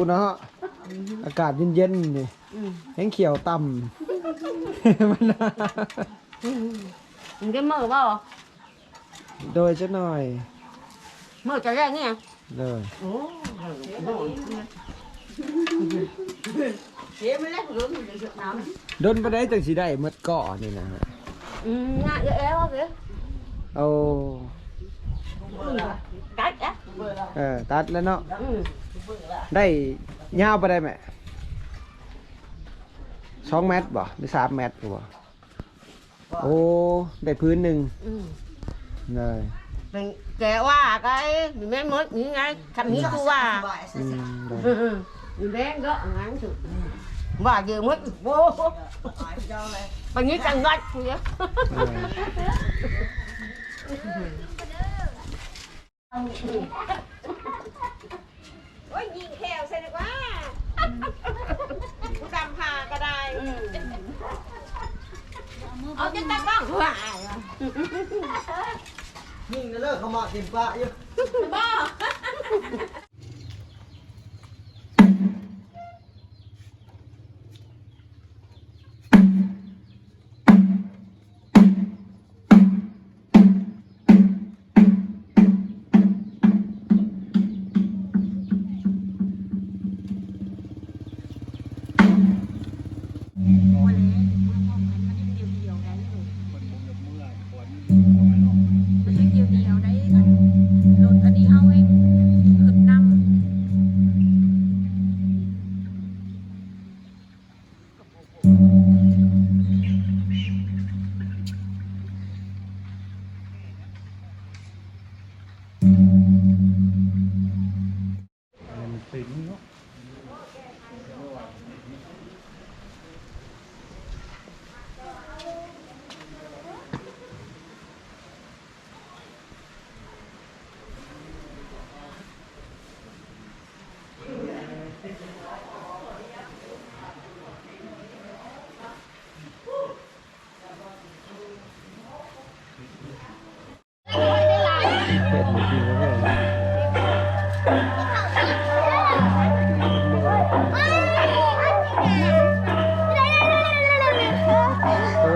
ເນາະ ອາກາດເຢັນໆ ນີ້ ອືມ ແຮງຂ້ຽວຕ່ຳ ມັນ ອືມ ກິນມື້ບໍ່? ໂດຍ ຈັກໜ່ອຍ ມື້ຈະແລງນີ້ ໂດຍ ໂອ້ ເກັບມາແລ້ວ ດົນປານໃດຈັ່ງຊິໄດ້ໝົດເກາະນີ້ນະ? ອືມ ງາເອື້ອຍເອົາເດ້ ໂອ້ ຕັດແລ້ວ ເອີ ຕັດແລ້ວເນາະ ອືມ ໄດ້ຍາວປານໃດແມ່? ສອງແມັດບໍ່ ຫຼື ສາມແມັດບໍ່? ໂອ້ ໄດ້ພື້ນໜຶ່ງ ອືມ ເລີຍ ເປັນແກວ່າໄກ ມີແມ່ນໝົດ ມີໄງ ຄຳນີ້ຄືວ່າ ອືມ ມີແບງກໍງານສຸດ ວ່າເຍອະໝົດ ໂອ້ ປານນີ້ຈັງຫວັດພຸ້ນ ເອີ ໂອ້ຍ ຍິງແຂວໃສ່ດີກວ່າ ຜູ້ດຳພາກໍໄດ້ ອືມ ເອົາຈົນຕາກ້ອງ ຍິງເລີຍ ເຂົາມາເຕັມປາກຢູ່ ບໍ່ ໂອ້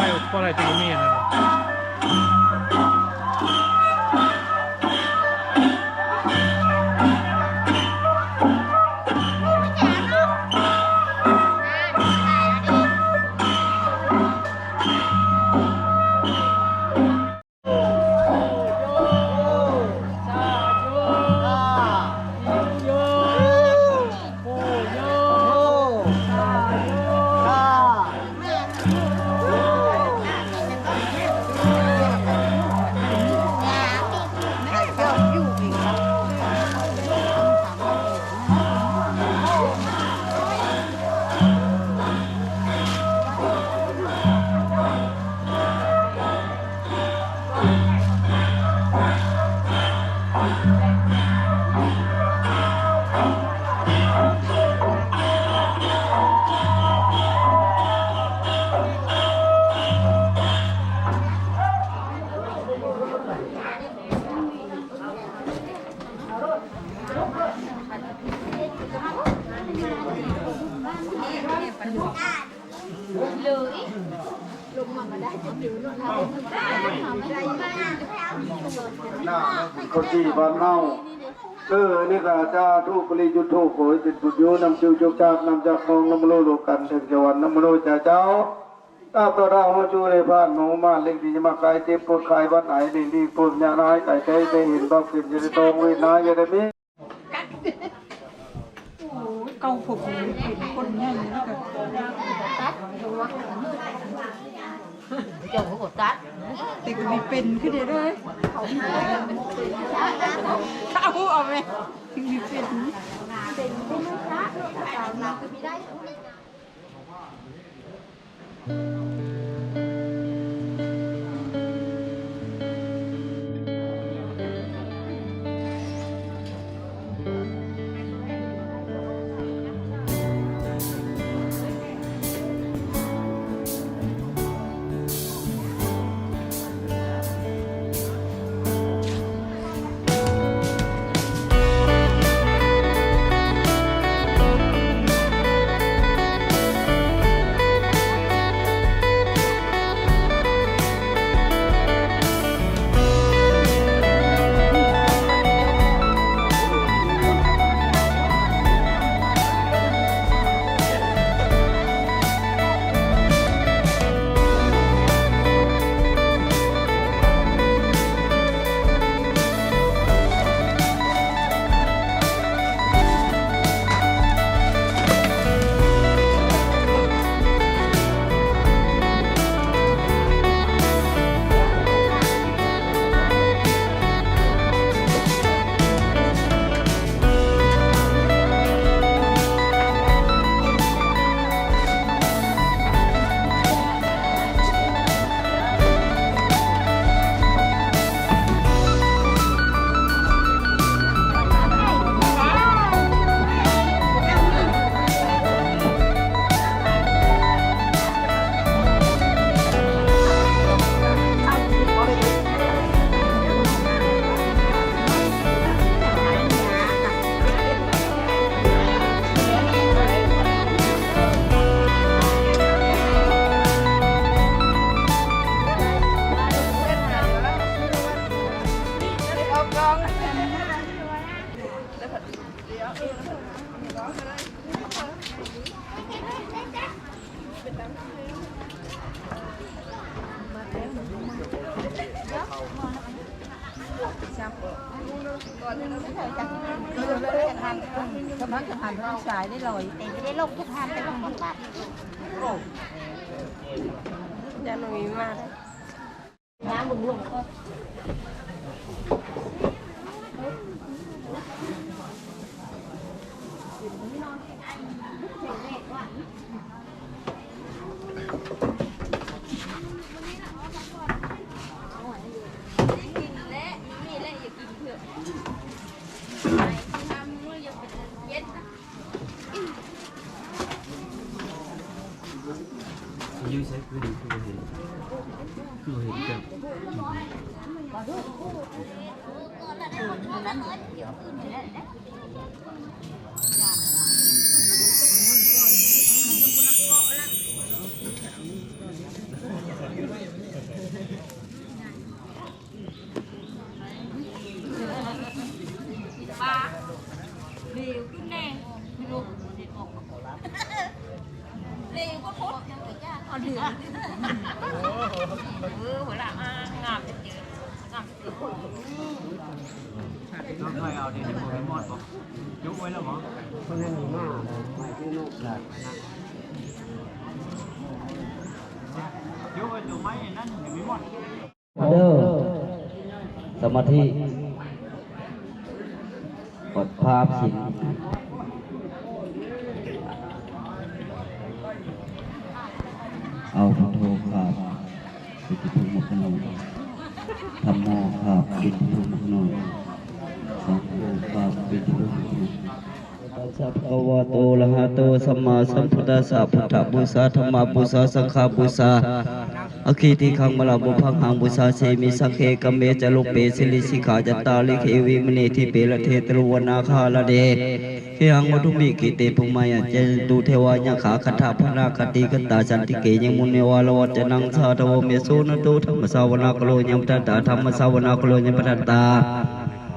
ຍ ບໍ່ໄດ້ຕີເມນ. ເລີຍ ລົງມາກໍໄດ້ ເຂົາຈີ່ບ້ານເຮົາ ເອີ ອັນນີ້ກໍສາທຸ ປະລິຈຸດທູບ ຂໍໃຫ້ເປັນບຸນຢູ່ນຳເຈົ້າ ຈົກຈາກນຳຈາກນ້ອງ ນຳມະໂນໂລກັນເຖິງສະຫວັນ ນຳມະໂນຈາເຈົ້າ ຕາບຕໍ່ດາວຫົວຈູໃນພານ ມະຫຸມານເລັງດີ ຍະມາກາຍເຈັບ ປົວດຄາຍບັດຫາຍ ເລັງດີ ປົວຍານາຍກາຍໃຈ ໄດ້ເຫັນບາບເປັນ ຈະໄດ້ຕ້ອງເວທນາ ຈະໄດ້ມີ ເກົ້າຫົກ ຄົນໃຫຍ່ແລ້ວກໍ ເຈົ້າກໍຕັດ ແຕ່ກໍມີເປັນຄືເດ້ເດີ ເອົາເອົາແມ່ ມີເປັນ. ກຳລັງຈະຫັນທາງຊ້າຍໄດ້ລອຍ ແຕ່ບໍ່ໄດ້ລົງທຸກທ່ານ ໄປລົງທາງບ້ານ ຢ່າໜຸຍມາ. ຢູ່ໃສຄື ຄືບໍ່ເຫັນ ຄືບໍ່ເຫັນເຈົ້າ. ເດີ ສະມາທິ ອດພາບສິນ ເອົາ ພຸດໂທ ຂ້າ ເປັນທີ່ເພິ່ງມັກນອນ ທຳໂມ ຂ້າ ເປັນທີ່ເພິ່ງມັກນອນ ສັງໂຄ ຂ້າ ເປັນທີ່ເພິ່ງມັກນອນ. ສະ ພະຄະວະໂຕ ອະລະຫະໂຕ ສຳມາສຳພຸດທັດສະ ພຸດທະບູຊາ ທຳມະບູຊາ ສັງຄະບູຊາ ອາຄີຕິຄັງ ມະລະບຸບພັງຫັງ ບູຊາເຊມິ ສັງເຄ ກະເມຈະລຸເປ ສິລິສິຂາຈັດຕາລິເຄ ວິມະນີທິເປ ລະເທຕະລຸ ວະນາຄາລະເດ ເຄຫັງ ວັດຖຸມິ ກິເຕ ພູມາຍະ ຈະຍັນຕຸ ເທວາ ຍັກຂາ ຄັນທະ ພະນາຄະຕິ ຄັນຕາ ສັນຕິເກ ຍະມຸເນວາ ລະວັດຈະນັງ ສາທະໂວ ເມ ສຸນັນໂຕ ທຳມະສາວະນາກາໂລ ຍະມະທັນຕາ ທຳມະສາວະນາກາໂລ ຍະມະທັນຕາ.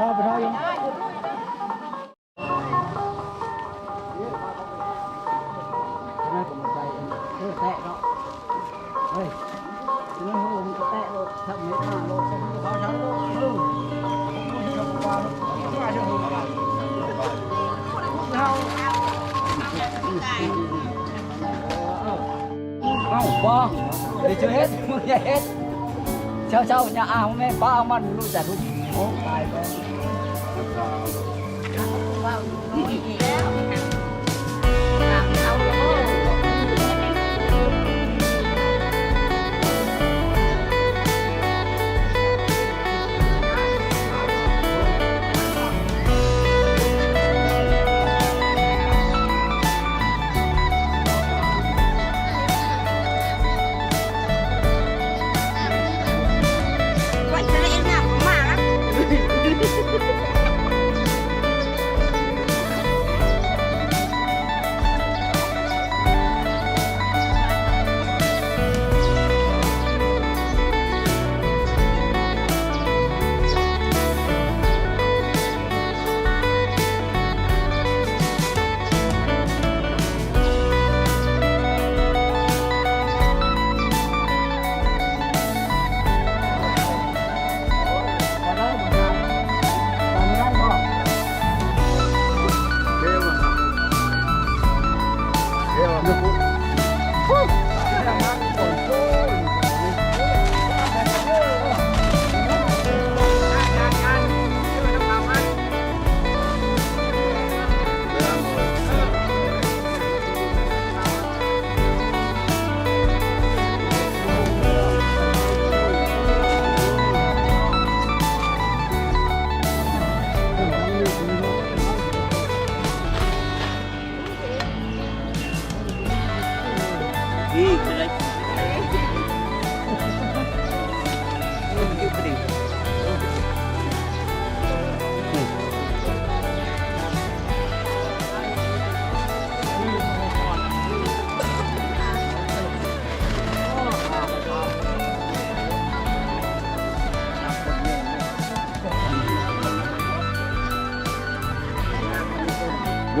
ເອົາໄປເທົ່າຢູ່ ເອີ ແຕະເນາະ ເຮີ້ຍ ເອົ້າ ບໍ່ ເຮັດ ເຮັດ ເຊົ້າໆ ຢ່າອ້າງແມ່ ປ້າມັນຮູ້ຈັກ ໂອ້ ຕາຍແລ້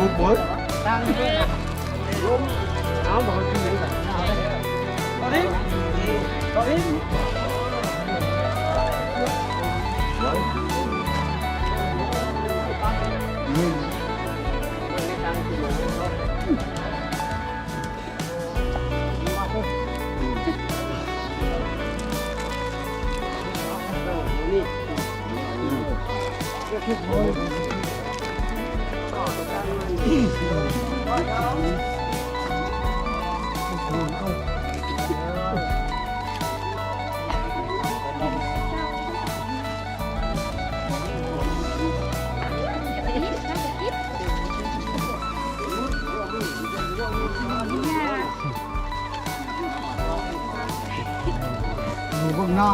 ຢູ່ເບື້ອງໜ້າ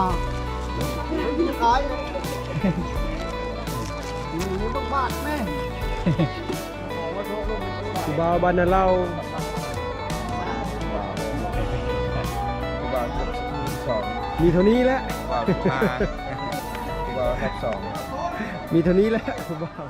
ຢູ່ເບື້ອງບາດແມ່ ຜູ້ບ່າວບ້ານນາເຫຼົ່າ ຜູ້ບ່າວສອງ ມີເທົ່ານີ້ແຫຼະ ຜູ້ບ່າວທັບສອງ ມີເທົ່ານີ້ແຫຼະຜູ້ບ່າວ.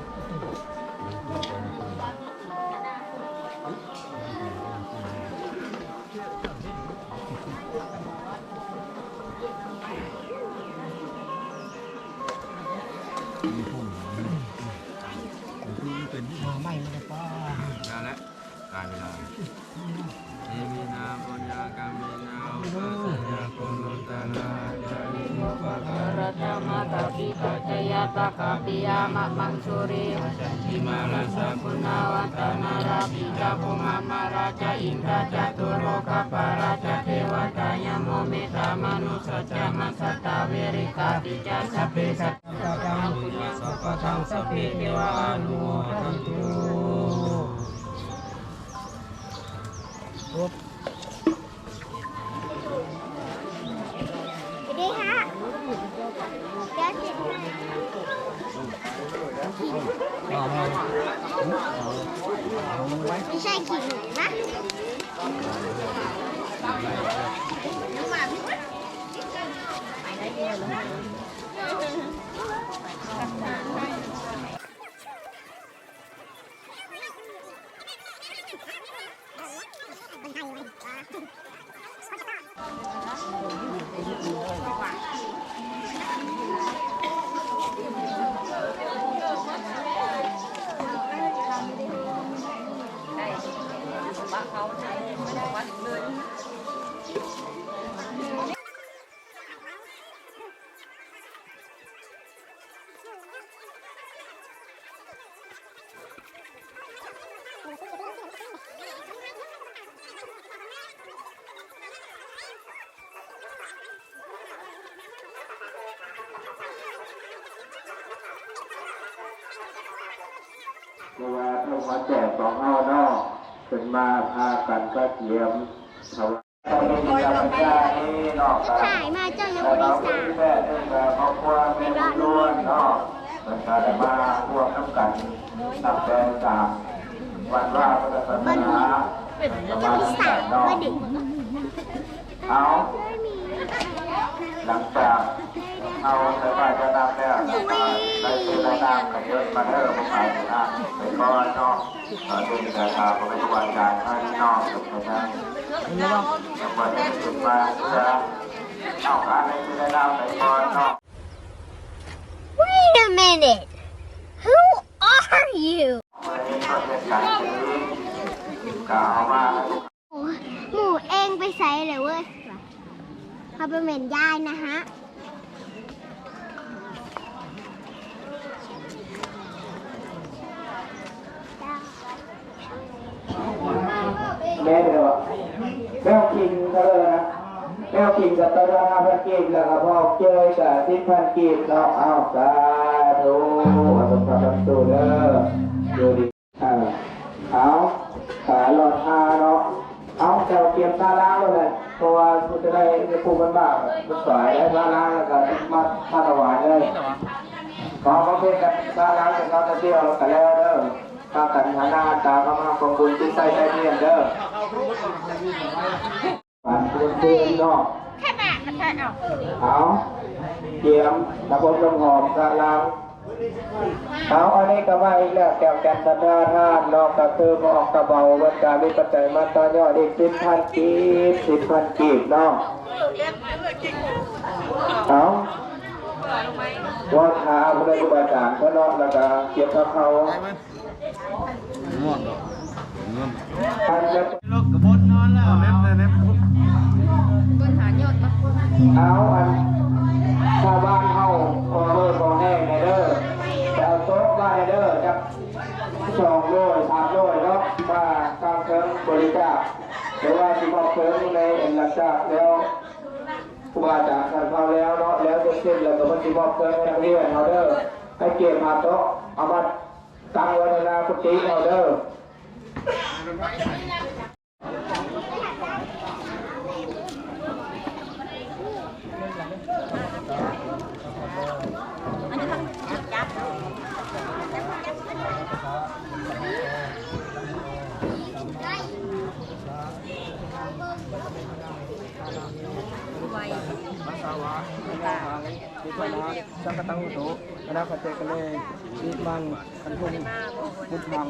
ມາໃໝ່ ມາແລ້ວ ຕາຍໄປແລ້ວ. ເອມິນາ ປຸນຍະກຳມິນາ ອຸປັດຊະຍະໂກໂນຕະລະ ອາຈາລິໂນ ປະກາລະຈະ ມາຕາປິຕາຈະ ຍາຕະຄາ ປິຍາມະ ມັງສຸຣິ ມາລາ ສະກຸນາວັດຕະນາ ລາປິຈາ ໂພມະ ມາລາຈະ ອິນທາຈະ ຕຸໂລກະປາລາຈະ ເທວະຕາ ຍະໂມ ເມຕຕາ ມະນຸສສະຈະ ມັດສະຕາ ເວລິກາ ປິຈາ ສັບເພ ສັດ ສັບພະສັງ ສັບເພ ເທວາ ອະນຸໂມທັນຕຸ. ດີຮະ ແກ້ວເຈັບ ໄມ່ໃຊ່ຂີງນະ. ເພາະວ່າເພິ່ນມາແຈກຂອງເຮົາເນາະ ເພິ່ນມາພາກັນກະກຽມຖວາຍ ຖ່າຍມາເຈົ້າຍັງບໍ່ໄດ້ສ້າງ ຄອບຄົວແມ່ບຸນຍວນເນາະ ເພິ່ນກະໄດ້ມາຮ່ວມນຳກັນ ນັບແຕ່ສາມວັດວາພຸດທະສາສະໜາ ຍັງບໍ່ໄດ້ສ້າງບໍ່ໄດ້ ເອົາ ຫຼັງຈາກເຮົາໃສ່ບາດຈະນຳແລ້ວ ລາຍຊື່ລາຍນາມກະຍົດມາເດີ ບໍ່ຂາຍນະ ໄປກ່ອນເນາະ ຕອນນີ້ກະຖ້າບໍ່ແມ່ນຄູບາອາຈານເຮົາເນາະ ເພິ່ນກະຍັງບໍ່ໄດ້ຂຶ້ນມາເທື່ອ ເອົາ ລາຍຊື່ລາຍນາມໄປກ່ອນເນາະ. Wait a minute! Who are you? ມື້ນີ້ເຂົາເຮັດການດີ ກະເອົາມາໃຫ້ ໝູເອງໄປໃສແລ້ວເວີຍ ເຂົາບໍ່ແມ່ນຍາຍນະຮະ ແມ່ນແລ້ວ ແມ່ຄິງເທົ່າໃດນະ ແມ່ຄິງກະຕະຫຼາດຫ້າພັນກີບ ແລ້ວກະພໍ່ເຈີຍກະສິບພັນກີບເນາະ ເອົາ ສາທຸ ອາ ສົມພະຄຳສູເດີ ຢູ່ດີ ເອີ ເອົາ ກະລໍຖ້າເນາະ ເອົາ ເຈົ້າກຽມສາລາງໂລດແຫຼະ ເພາະວ່າຊິໄດ້ຜູ້ເພິ່ນມາ ເພິ່ນສວຍໄດ້ສາລາງ ແລ້ວກະມາ ມາຖວາຍເລີຍ ຂໍປະເພດກັນສາລາງ ເຈົ້າກະດຽວກະແລ້ວເດີ ພາກັນຫັນໜ້າຫັນຕາເຂົ້າມາຮ່ວມບຸນ ຈິດໃຈໃຈທຽນເດີ. ບາດບຸນຄືນເນາະ ເອົາ ກຽມນ້ຳອົບນ້ຳຫອມສາລາງ ເອົາ ອັນນີ້ກະມາອີກແລ້ວ ແກ້ວແກ່ນສັດທາທານເນາະ ກະຄືມາອອກກະເບົາ ເພິ່ນກະມີປັດໄຈມາຕໍ່ຍອດອີກສິບພັນກີບ ສິບພັນກີບເນາະ ເອົາ ວ່າຖ້າຜູ້ໃດຄູບາອາຈານເພິ່ນເນາະ ແລ້ວກະກຽມພາເຂົ້າ ງ່ວງດອກ ງ່ວງ ເອົາ ອັນ ຊາວບ້ານເຮົາ ຂໍໂທດຂໍແຮງແດ່ເດີ ໄປເອົາໂຕະມາແດ່ເດີ ຈັກສອງຮ້ອຍ ສາມຮ້ອຍເນາະ ມາທາງເທິງບໍລິຈາກ ຫຼືວ່າຊິມອບເຖິງໃນ ຫຼັງຈາກແລ້ວ ຄູບາອາຈານສັນເຂົ້າແລ້ວເນາະ ແລ້ວເສັດສິ້ນແລ້ວກະເພິ່ນຊິມອບເຖິງໃຫ້ນັກຮຽນເຮົາເດີ ໃຫ້ກຽມຫາໂຕະ ເອົາມາ ຕັ້ງໄວ້ໜ້າກຸຕິເຮົາເດີ ສັງຄະຕັງ ໂຫຕຸ ອະນາຄະເຕ ກະເລ ອິມັງ ຄັນທຸງ ພຸດທັງ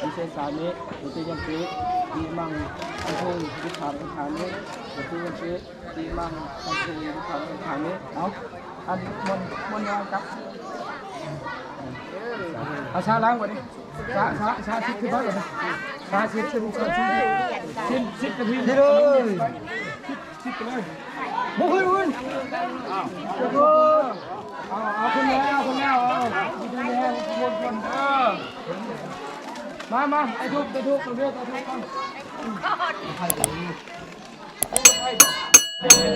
ວິເສສາມິ ທຸຕິຍັມປິ ອິມັງ ຄັນທຸງ ພຸດທັງ ອິມັງ ຄັນທຸງ ພຸດທັງ ອິມັງ ເອົາ ອັນ ມ່ວນ ມ່ວນຍອງກັບ ເອົາ ຊາລ້າງບາດນີ້ ຊາ ຊາ ຊາສິບ ຄືບາດນີ້ ຊາສິບ ສິບ ສິບ ສິບ ສິບນາທີ ເລີຍ ສິບ ສິບໄປເລີຍ ບໍ່ຄືນ ເອົາ ເອົາ ຂຶ້ນແລ້ວ ຂຶ້ນແລ້ວ ເອົາ ມາ ມາ ໄອ້ທຸກ ໄອ້ທຸກ ເອົາເດີ ໄອ້ທຸກ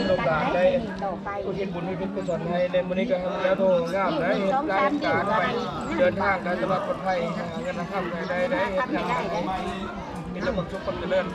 ລູກຫຼານໄດ້ອຸທິດບຸນອຸທິດກຸສົນໃຫ້ ແລະ ມື້ນີ້ກະທຳແລ້ວໂຕງາມໄດ້ ເຮັດການເດີນທາງກະສະບາຍປອດໄພ ຫາເງິນຫາຄຳໃຫ້ໄດ້ ໄດ້ເຮັດຫຍັງໃຫ້ມີແຕ່ຄວາມສຸກຄວາມຈະເລີນ.